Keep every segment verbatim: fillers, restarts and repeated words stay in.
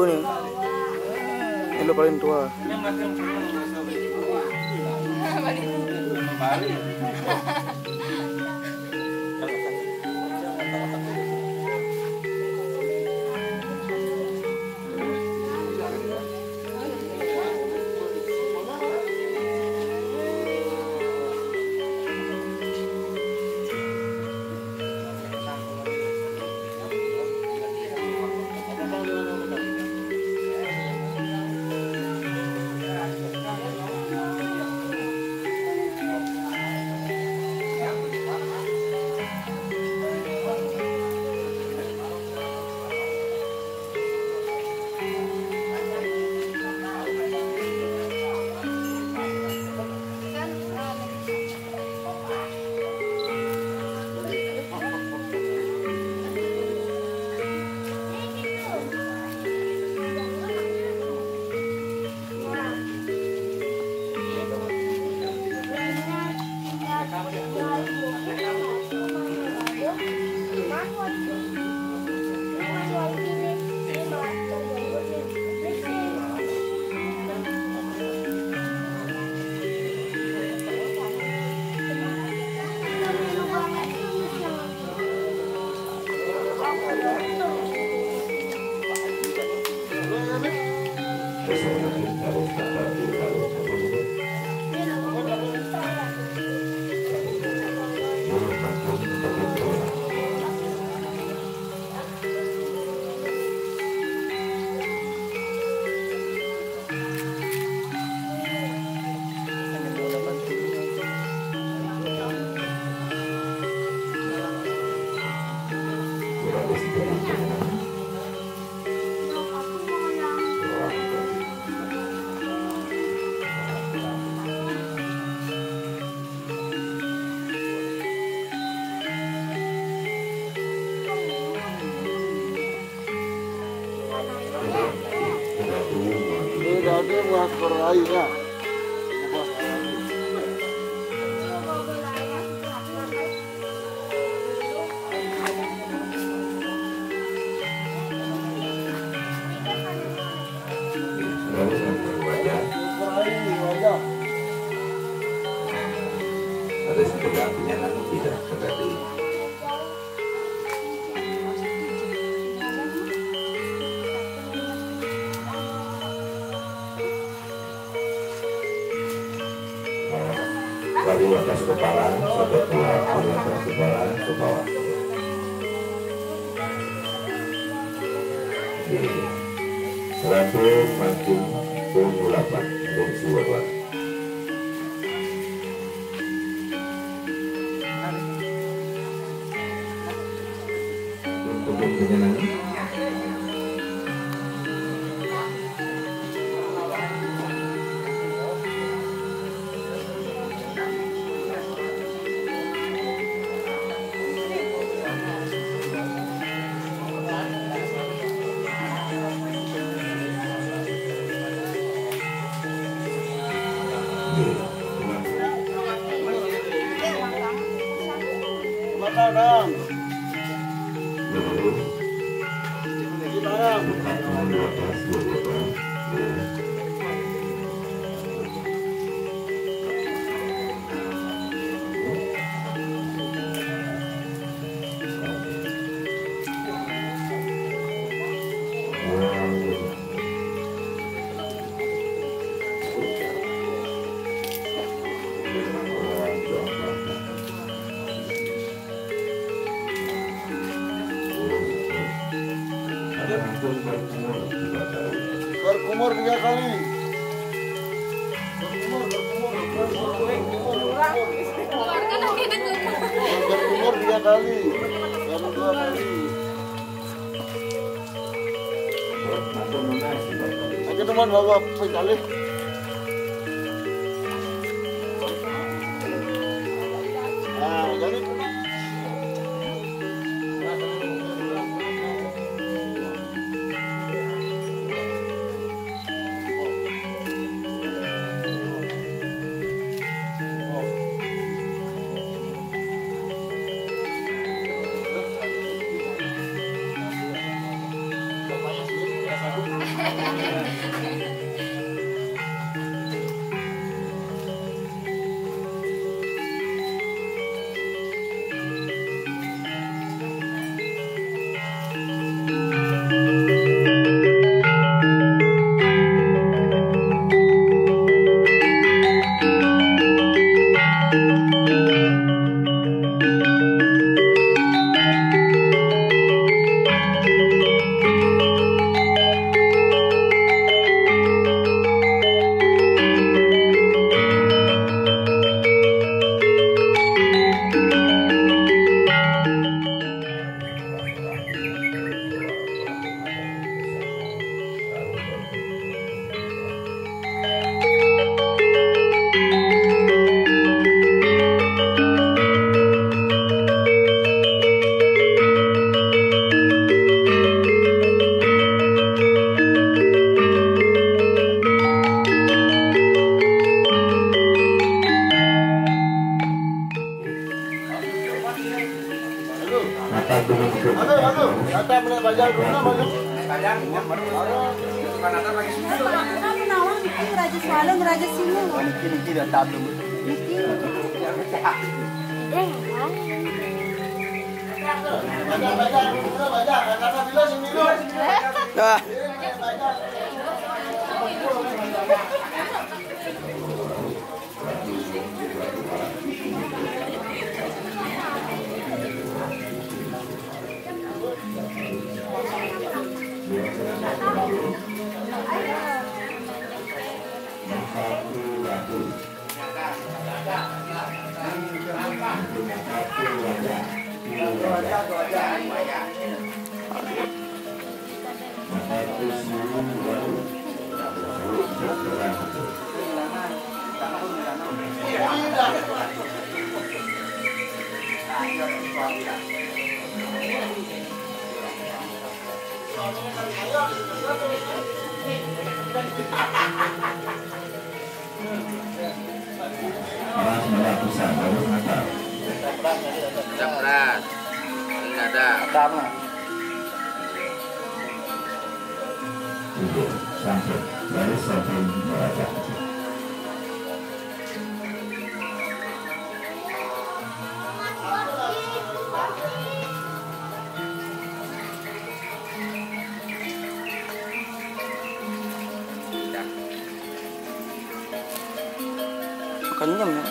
Ini paling tua. Ini tadi buat berai ya. Terus yang berwajah. Berai wajah. Ada satu yang punya lalu tidak terjadi. Dari atas kepala sampai ke bawah, dari atas kepala ke bawah. Oke. Seratus mancing pukul delapan, fungsi bapak. Untuk menyenangkan. Berkumur tiga kali. Berkumur, berkumur, berkumur, berkumur. Berkumur tiga kali. Baru dua kali. Oke, teman, bawa pecalih. Nah, jadi Kita beli bajang dulu, bajang. Bajang, baru, baru. Bukan ada lagi. Kamu nawang itu Raja Suala, Raja Sina. Ini tidak tahu. Eh, bajang, bajang, bajang, bajang. Nah. Mas, malah bisa, bagus, mantap. Udah berat. Ini ada. Ada, Mas. Iya, sampai. Baru sampai neraka. Kenyem ya.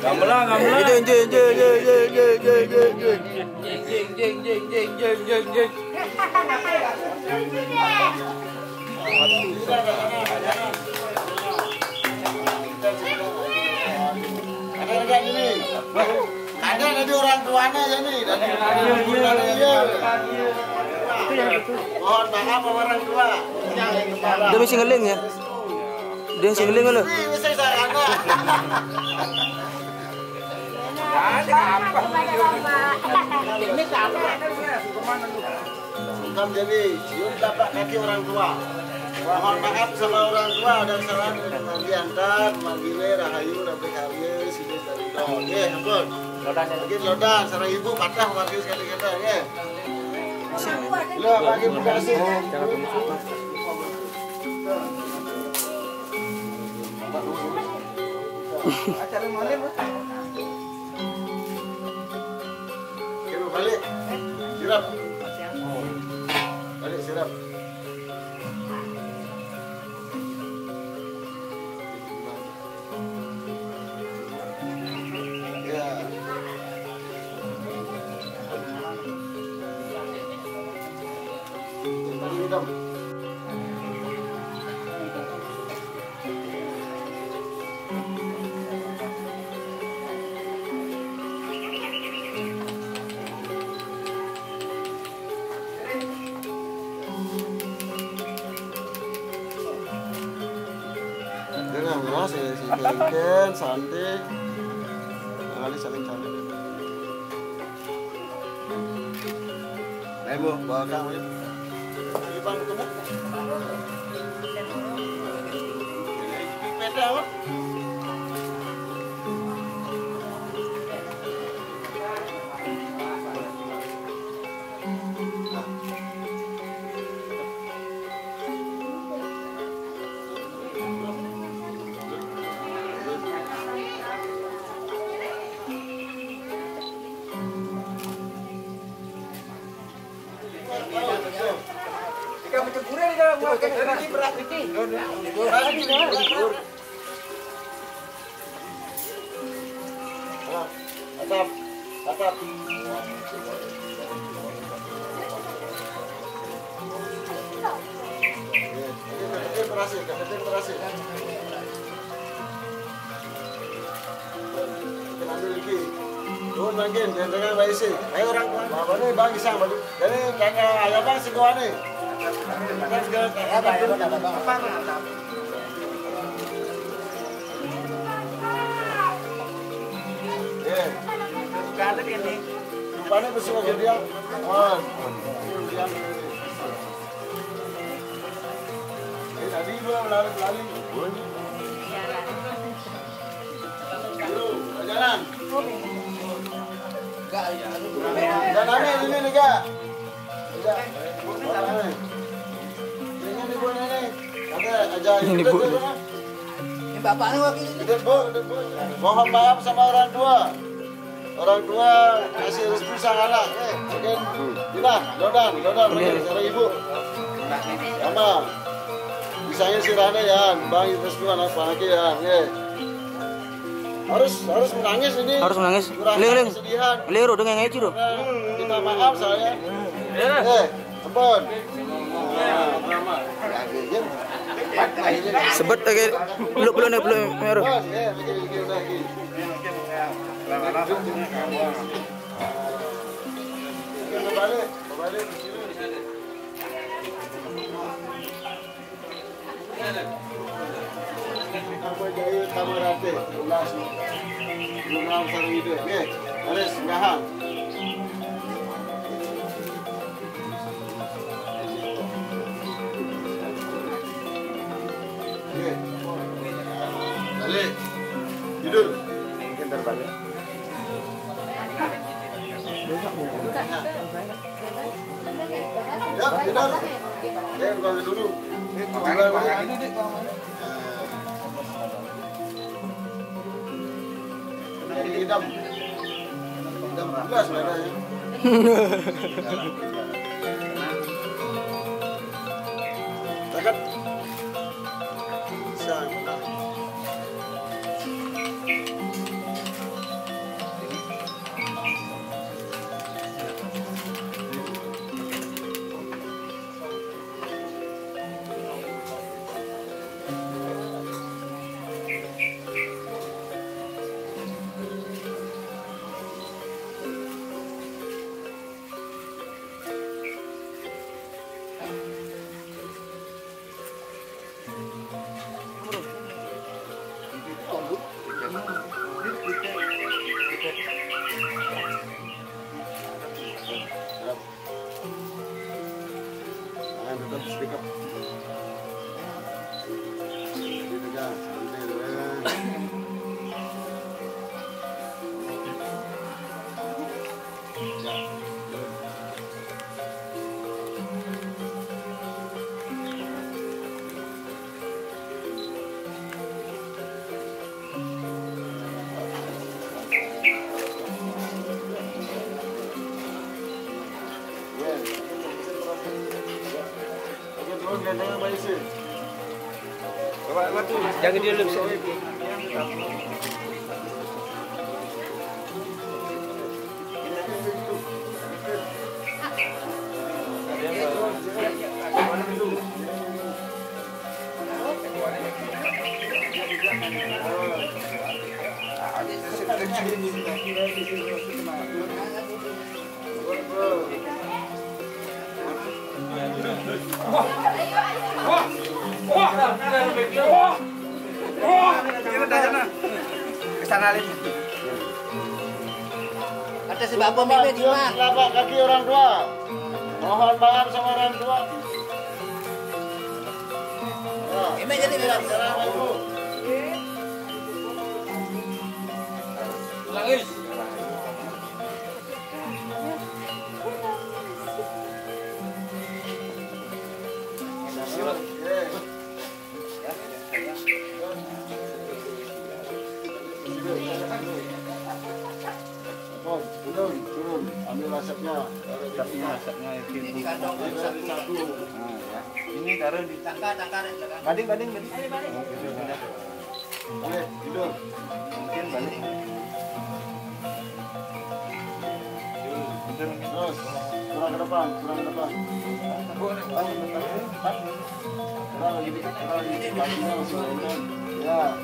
Gamelan, gamelan. Jeng, jeng, jeng, jeng. Jeng, jeng, jeng, jeng, jeng, jeng, jeng. Ada, ada ini. Ada dari orang tuanya ya nih, dari, dari, dari, iya. Mohon maaf sama orang tua. Dia masih ngeling ya? Dia masih ngeling lu? Ini, ini saya sana. Ini apa? Sungkem jadi cium tapak kaki orang tua. Mohon maaf sama orang tua, ada kesalahan, diantar, manggile, rahayu, rabe karye, sinis dari dong. Nggih, ampun. Lodan ya. Mungkin lodan, sareng ibu patah, warga sekali kita, nggih. Lo, bagi bekasi. Acara mana, Pak? Oke, balik. Sirap. Balik, sirap. Ya. Balik, hitam. Jangan ngeras ya, si Kengken, Santi. Kali saling cari. Ayo, Bu, bawa Kang, ayo. Di depan ketemu. Pipetnya apa? Atap, atap. Oke, kepiting berhasil, kepiting berhasil. Kita ambil lagi. Turun lagi, jangan bawa isi. Ayo orang, bawa ni bang isang balik. Jadi kakak ayah bang si gua ni. Kan segala kakak bang. Eh. Rupanya besok aja dia. Oh. Dia. Eh, tadi gua lari-lari. Dulu, jalan. Jalannya ini nih, Kak. Ini nih, Bu, ini. Ada aja. Ini, Bu. Ini bapaknya wakil ini. Gede, Bu, gede, Bu. Mohon maaf sama orang tua. Orang tua kasih restu sang anak. Eh, oke. Inilah, lodan, lodan, oke, cara ibu. Sama. Misalnya si Rane ya, bang restu anak, anak ya, oke. Harus, harus menangis ini. Harus menangis. Kurang Ling, Ling. Kesedihan. Ling, udah nggak ngaji, Bro. Minta maaf saya. Eh, ampun. Sebet lagi. Peluk, peluk nih, peluk, Meru. Tambah jahit, tambah rate. Tulas. Tulas sareng ide. Nggih. Leres, murahan. Nggih. Balik. Tidur. Pinter balik. Ya, benar. Ya, bukan dulu. Bukan dulu. Ini idam. Idam jelas bedanya. Cakep. Bisa. Jaga dia dulu, bisa. Ke sana, Lin. Ada si Bapak Mimi di mana? Telapak kaki orang tua. Mohon maaf sama orang tua. Ya. Ini jadi bilang. Ulang, Is. Turun, turun, turun. Ambil asapnya. Asapnya, asapnya itu. Ini kantong. Nah, ya. Ini taruh di tangka, tangka, tangka. Bading, bading, bading. Oh, gitu, ya. Boleh, tidur. Mungkin balik. Terus, kurang ke depan, kurang ke depan. Kurang lagi dikit, kurang lagi dikit. Kakinya masih loncat. Ya.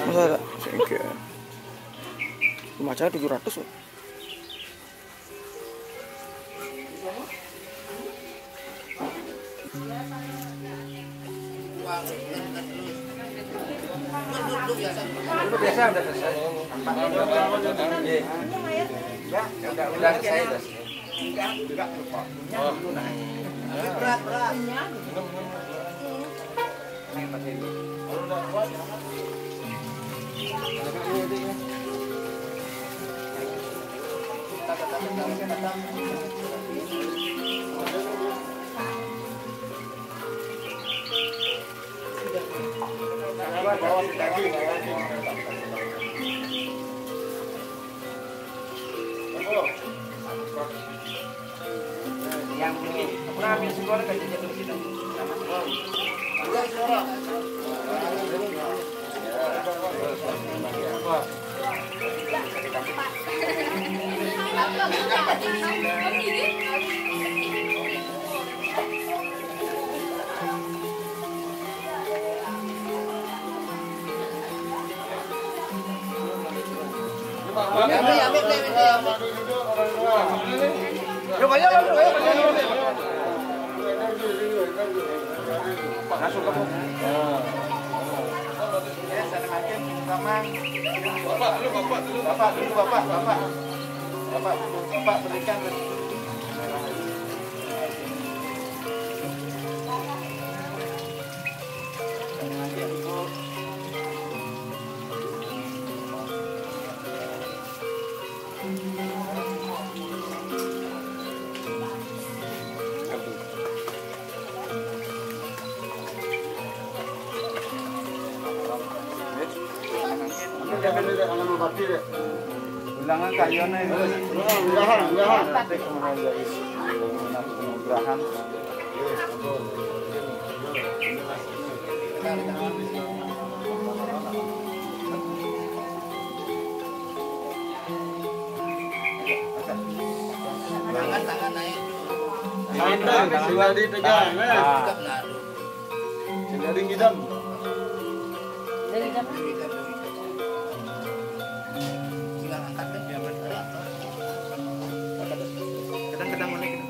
Enggak, enggak. Sehingga rumah saya tujuh ratus, Pak. Itu biasa udah selesai. Ya, udah, udah selesai, udah selesai. Enggak, enggak lupa. Oh. Berat, berat. Minum, minum, minum. Yang ini, pernah ambil sekolah kan, jadi tulis itu. Bapak dulu, bapak dulu. Bapak dulu, bapak, bapak. Bapak, bapak berikan. Ulangan kayone ini. Ulangan, ulangan, ulangan. Nanti kemudian jadi penugrahan. Tangan, tangan naik. Tinggal di tegang, nah. Tinggal di ngidam. Dari ngidam. Kadang-kadang mana gitu.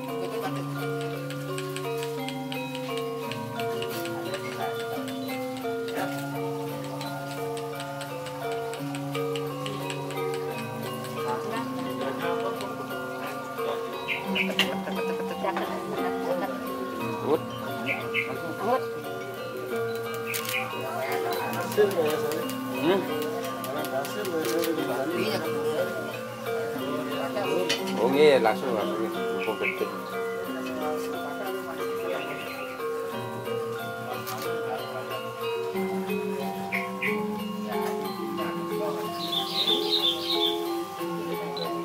Hasil biasanya. Hmm? Hasil biasanya. Oh iya, langsung, langsung. Mumpung gede.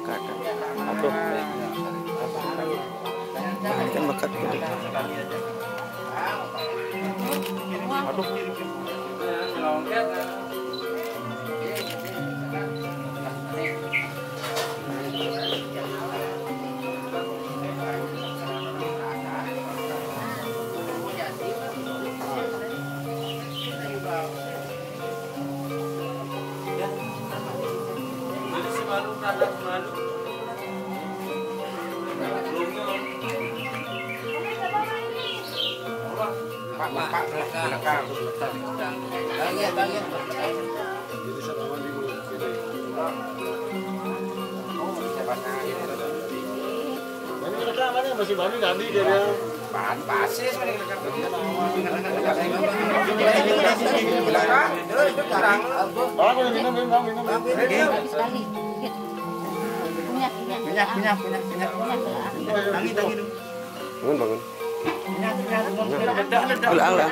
Kadang. Aduh. Nah, ini kan melekat gede. Aduh. Pak, Pak, Pak, belakang. Belakang. Jadi sama di mulut. Ini rekam mana masih bami tadi dia, dia. Pan pasis mana rekam. Belakang. Terus itu kurang. Oh, minum, minum, minum. Sekali. Minyak, minyak. Minyak, minyak, minyak, minyak. Tangi, tangi dulu. Bangun, bangun. Ulang, ulang.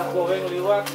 Goreng liwat.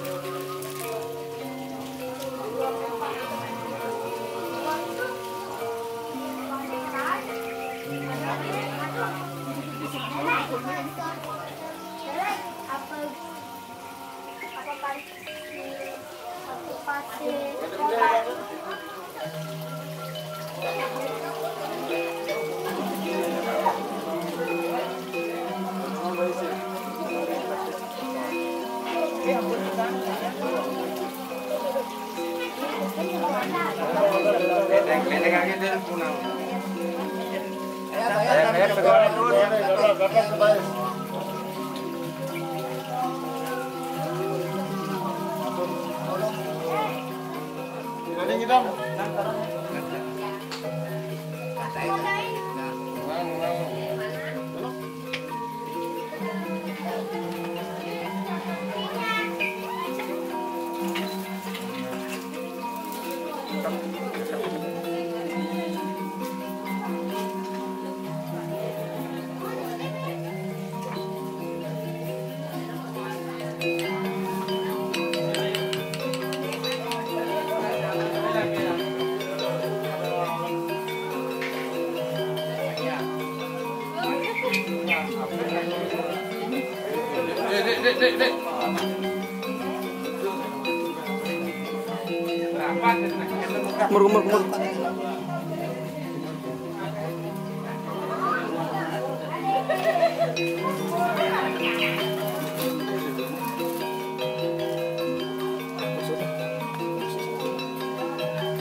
Mur, mur, mur.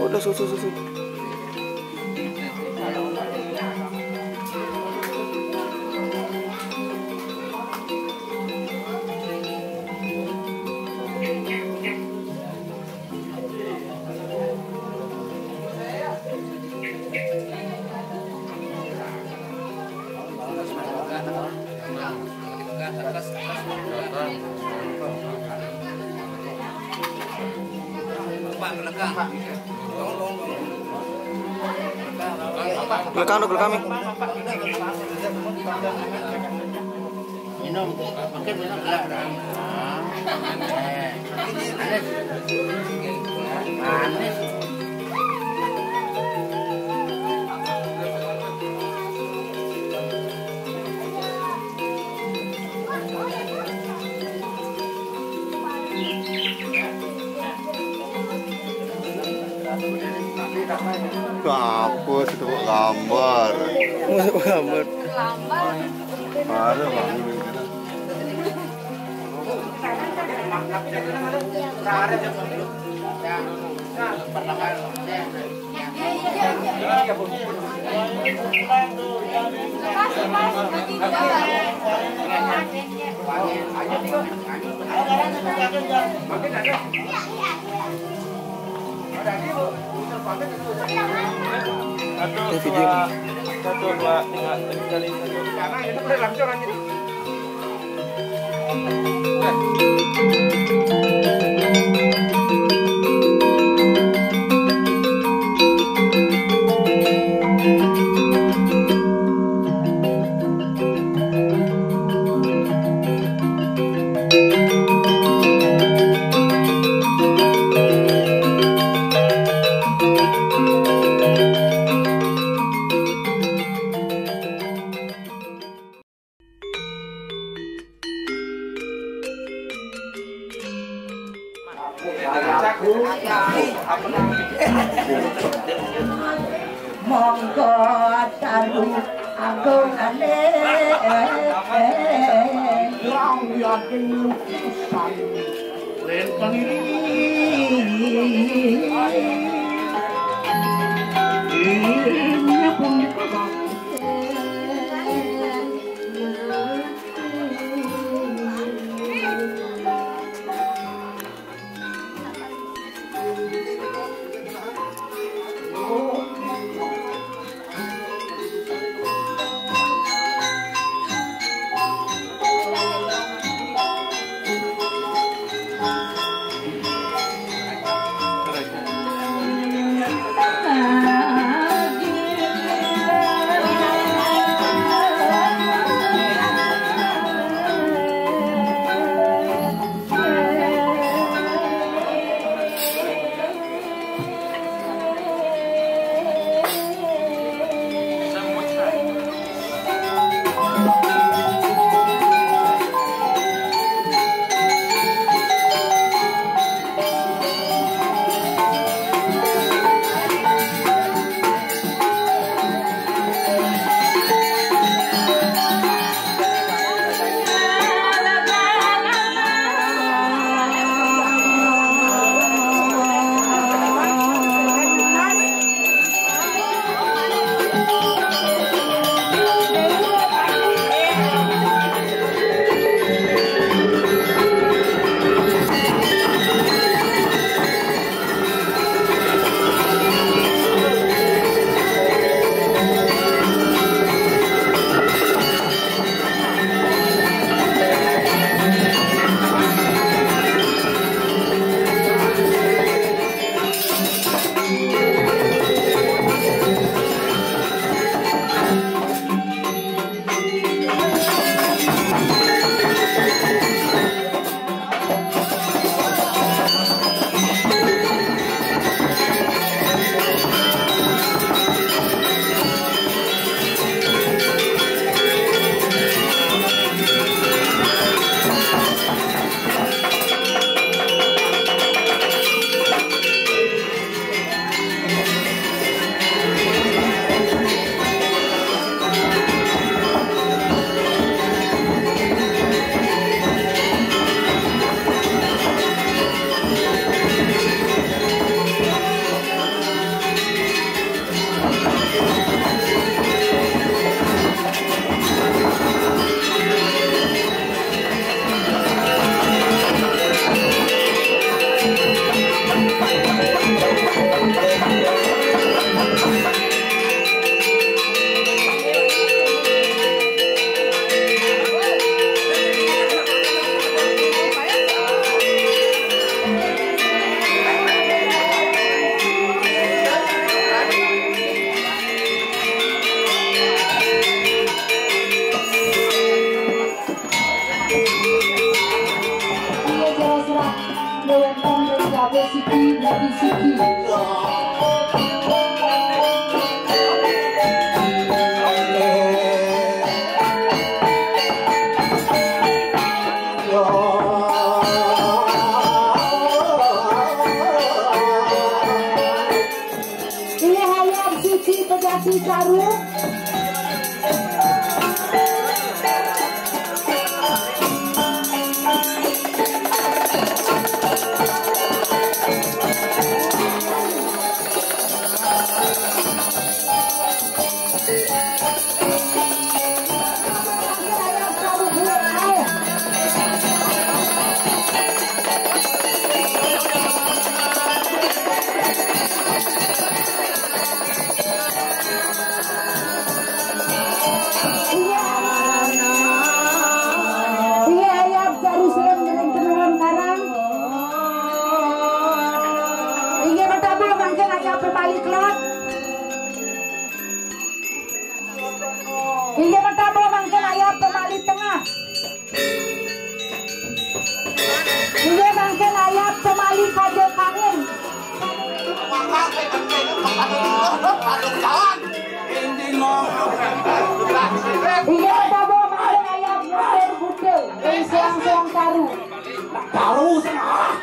Udah, susu, susu. Belakang dong, belakang. Minum, makin minum gelak dah. Manis. Manis. Apa itu gambar? Masuk gambar. Ada bang. Satu, dua, satu, dua, tiga, tiga kali, satu. Monggo taru agung ale. Yang yakin lukisan len pengiring. Ini pun Saru. Iya, ayat saru sing ngiring kenalan karang. Inggih matabuh mangkin ayat pemali kelot. Inggih matabuh mangkin ayat pemali tengah. Inggih mangkin ayat pemali kaja kangin. Inggih matabuh mangkin ayat butir butir. Ing suang suang karu. Karu sing arah.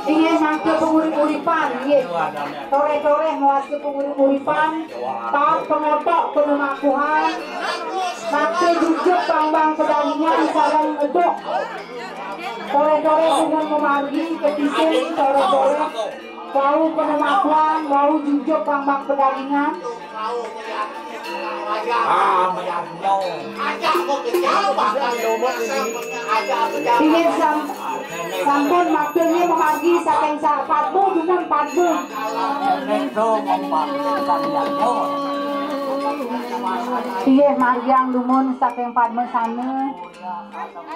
Inggih mangke pengurip-uripan, inggih. Toreh-toreh mawasta pengurip-uripan, paut pengotok penemakuhan, mangke jujuk bangbang pedagingan sareng eduk. Toreh-toreh dumun mamargi, ketising toreh-toreh, wau penemakuhan, wau jujuk bangbang pedagingan. Ah, mayarnya. Inggih sam-, sampun matur inggih mamargi saking sa-, Padma dumun Padma. Inggih margiang dumun saking Padma sana.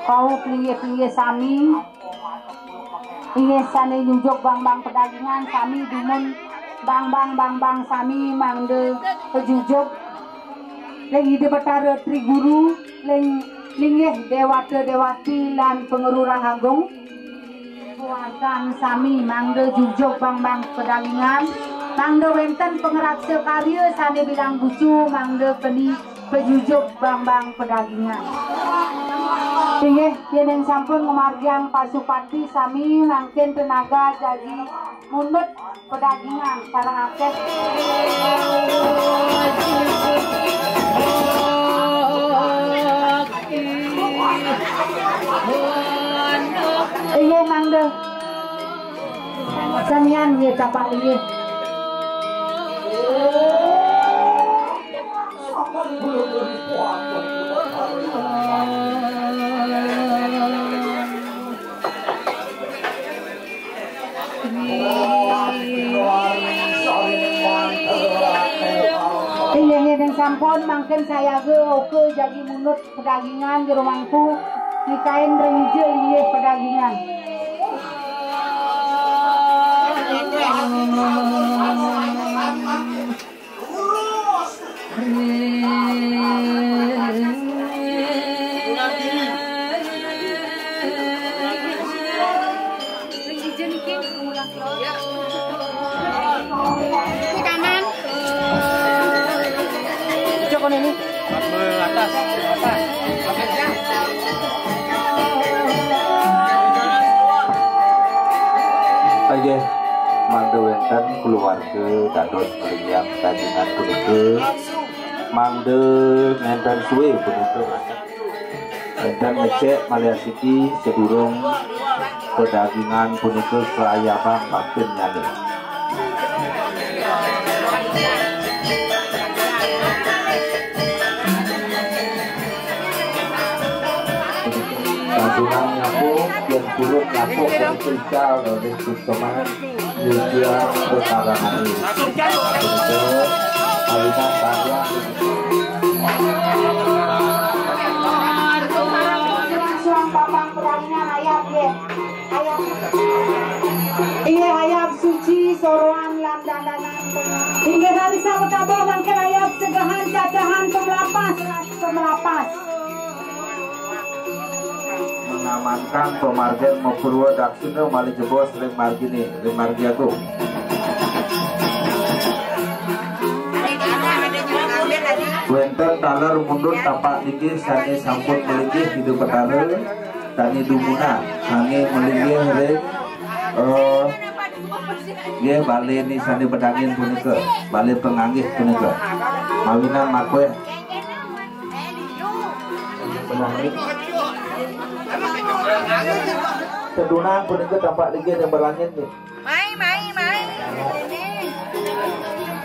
Kau pinggih-pinggih sami. Inggih sane nyujuk bangbang pedagingan sami dumun bangbang-bangbang sami mangda pejujuk. Ring Ida Betara Tri Guru, ring linggih dewata dewati lan pangrereh agung. Keluargan sami mangda jujuk bangbang pedagingan, mangda wenten pangraksa karya sane bilang bucu, mangda keni pejujuk bangbang pedagingan. Inggih, yening sampun ngamargiang pasupati sami mangkin tenaga jagi mundut pedagingan sareng akeh. Inggih, mangda. Samian nggih, tapak inggih. Inggih, ning sampun mangkin sayaga oka jagi mundut pedagingan jero mangku, nikain ring ija inggih pedagingan. Di kanan. Cocok ini. Atas, atas. Inggih, mangda wenten keluarga dados mlinggihan pedagingan punika. Mangda nenten suwe punika. Wenten ngecek malih asiki sadurung pedagingan punika kaayabang baktinnyane. Lantunan nyambung, yen purun nyambung, yen ical, yen susteman, nyucian, perkarangan ini. Betul, kalimat karya. Suang babang pedagingan ayat, nggih. Ayat. Inggih ayat suci, soroan lan dandanan. Inggih raris sawetara mangkin ayat segahan cacahan pemelapas, pemelapas. Mangkang pamargin mapurwa daksina malih jebos ring margine, ring margi agung. Wenten taler mundut tapak linggih sane sampun malinggih Ida Betara, dane dumunang sane malinggih ring, eh, nggih, bale ni sane bedangin punika, bale panganggih punika. Mawinan makueh. Sedunan punika tapak linggih ring berlangit nggih. Mai, mai, mai.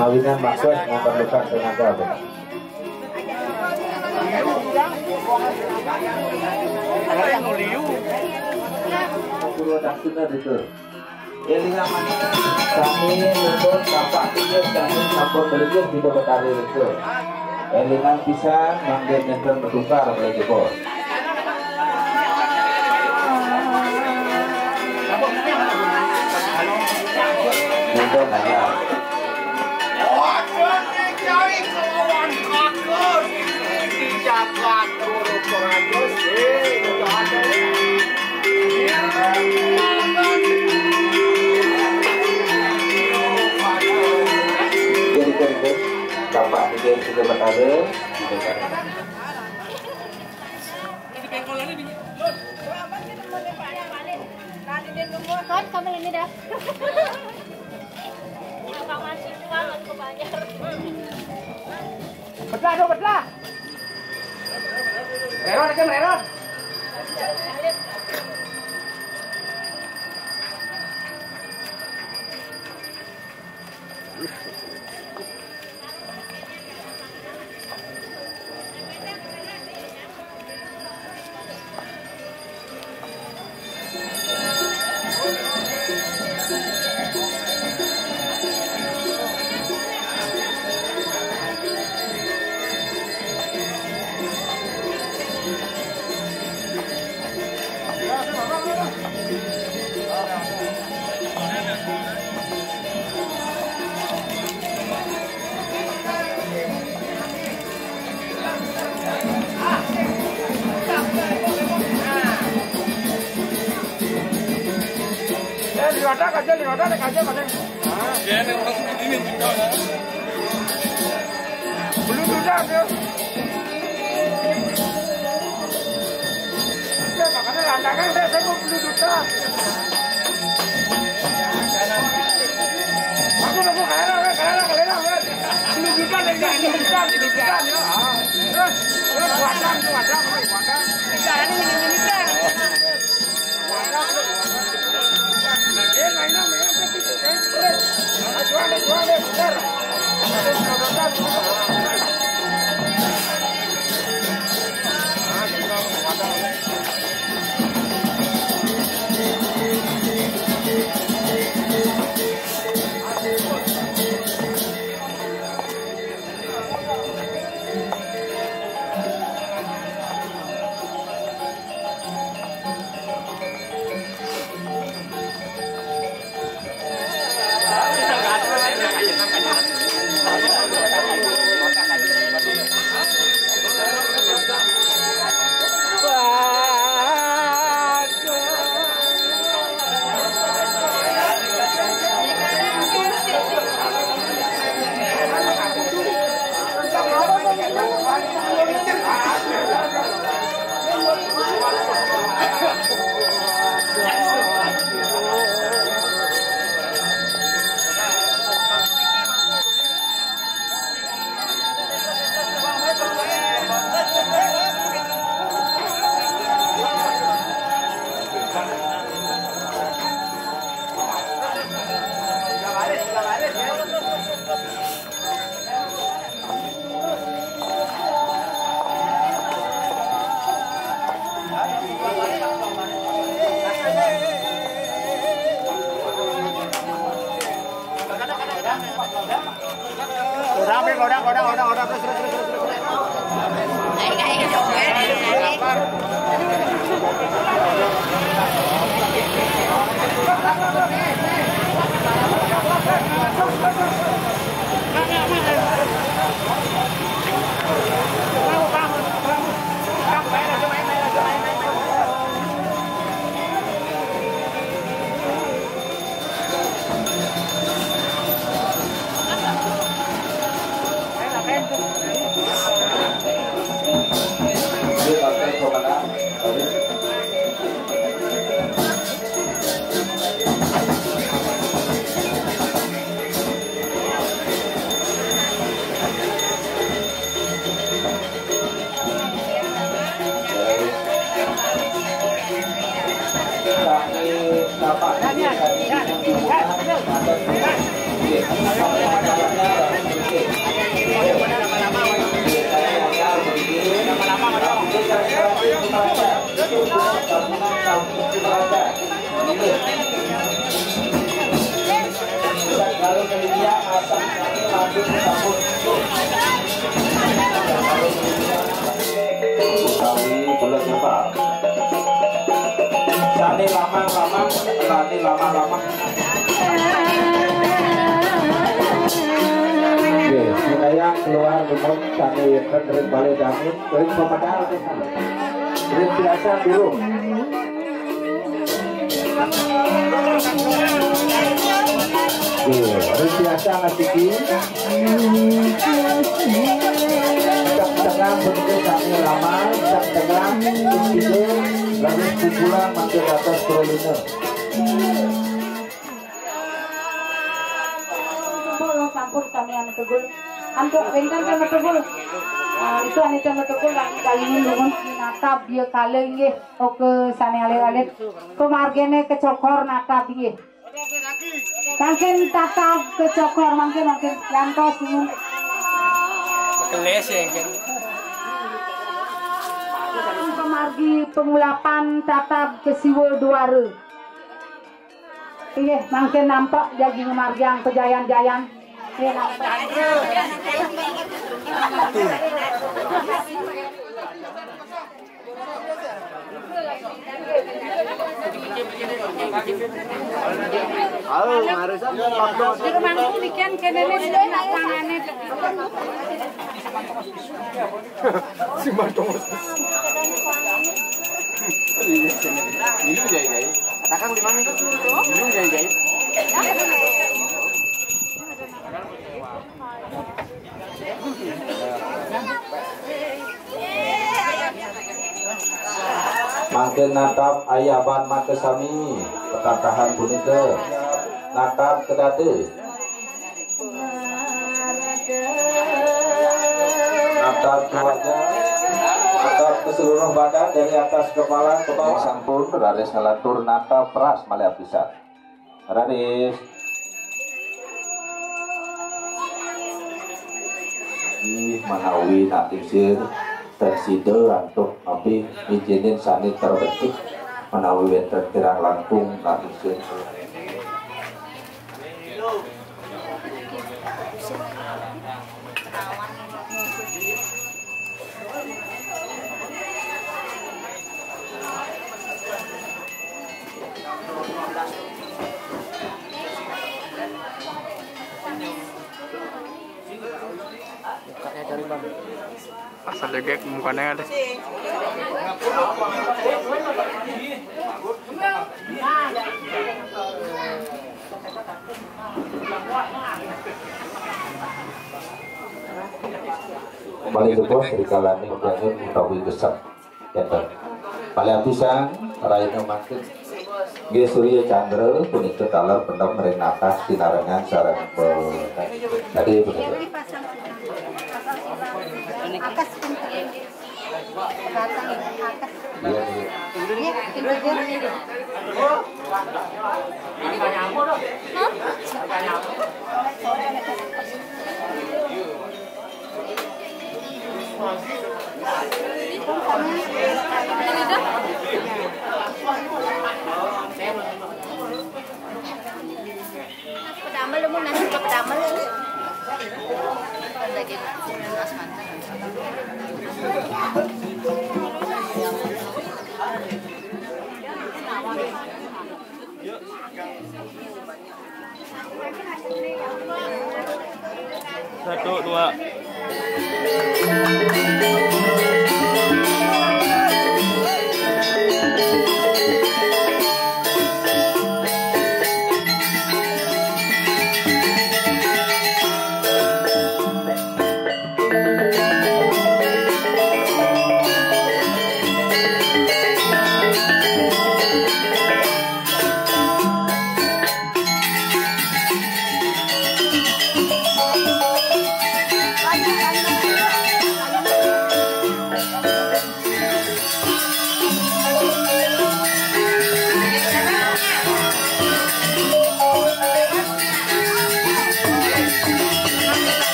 Mawinan maksud memerlukan tenaga, Bu. Purwa daksina rika. Elingang malih, sami nuntun tapak linggih sami sampun malinggih Ida Betara rika. Elingang pisan mangda nenten matukar malih jebos. Nenten nanya. Waduh, nyai kelawan kaku di jagat. Jadi, jadi, Bapak Presiden sudah berada, sudah berada. Kan kami ini dah. Abang masih tua, nggak kebayar. Betlah dong, betlah. Merot aja, merot. Eh, liwat aja, liwat aja, aja, aja. Dia memang ini juga, ya. Belum sudah, dia. Dia makanya landangan, saya, saya mau belum sudah. Aku nemu kalah, kalah, kalah, kalah. Belum sudah, belum sudah, belum sudah, ya. Ah. Terus, terus, wadang, tuh, wadang, wadang. Sekarang ini, ini, Godang, Pin, godang, godang, godang, godang, terus, terus, terus, terus, terus. Utawi kula nyembah. Sane lamang-lamang, sane lamang-lamang. Nggih, menawi keluar rumah sane wonten ring Balai Dangun, ring pemedal. Ring biasa dulu. Nggih, ring biasa ngasiki. Cak tengah bentuk sami lama, cak tengah, itu, lalu pukulan makin atas prolina. Sampun sami anu tegul. Antuk wénten sami tegul. Ah, itu anu sami tegul lagi kalian lungun natab dia kala inggih. Oke, sami alit-alit. Pemargene kecokor natab inggih. Mangkin tatab kecokor, mangkin, mangkin lantos lungun. Keles ya, kan. Pemargi pengulapan tatab kesiwa duara. Inggih, mangkin nampek jagi ngamargiang pajayan-jayan. Inggih, nampek. Halo, Marisa. Jero mangku nikian kéné nih, tangané. Si Marto. Iya, sini. Ini udah, ya. Katakan lima menit. Ini udah, ya. Mangkin natap ayaban mata sami, pekakahan punika. Natap kedate. Natap ke wajah, natap ke seluruh badan dari atas kepala ke bawah. Sampun, raris nglantur natap ras malih apisan. Raris. Ih, manawi nating sir, ten sida antuk napi izinin sane terbetik, manawi wenten kirang langkung nating sir. Mukanya cari, Bang. Asal degek mukanya ada. Kembali ke pos, dikalani udangan utawi gesek. Enten. Malih apisan, raina mangkin. Nggih, Surya Candra punika taler pendem ring natah sinarengan sareng pe-, tadi punika. Iya, iya. Pedamel, mau nasi pedamel ini. Daging mas mantap. Satu, dua.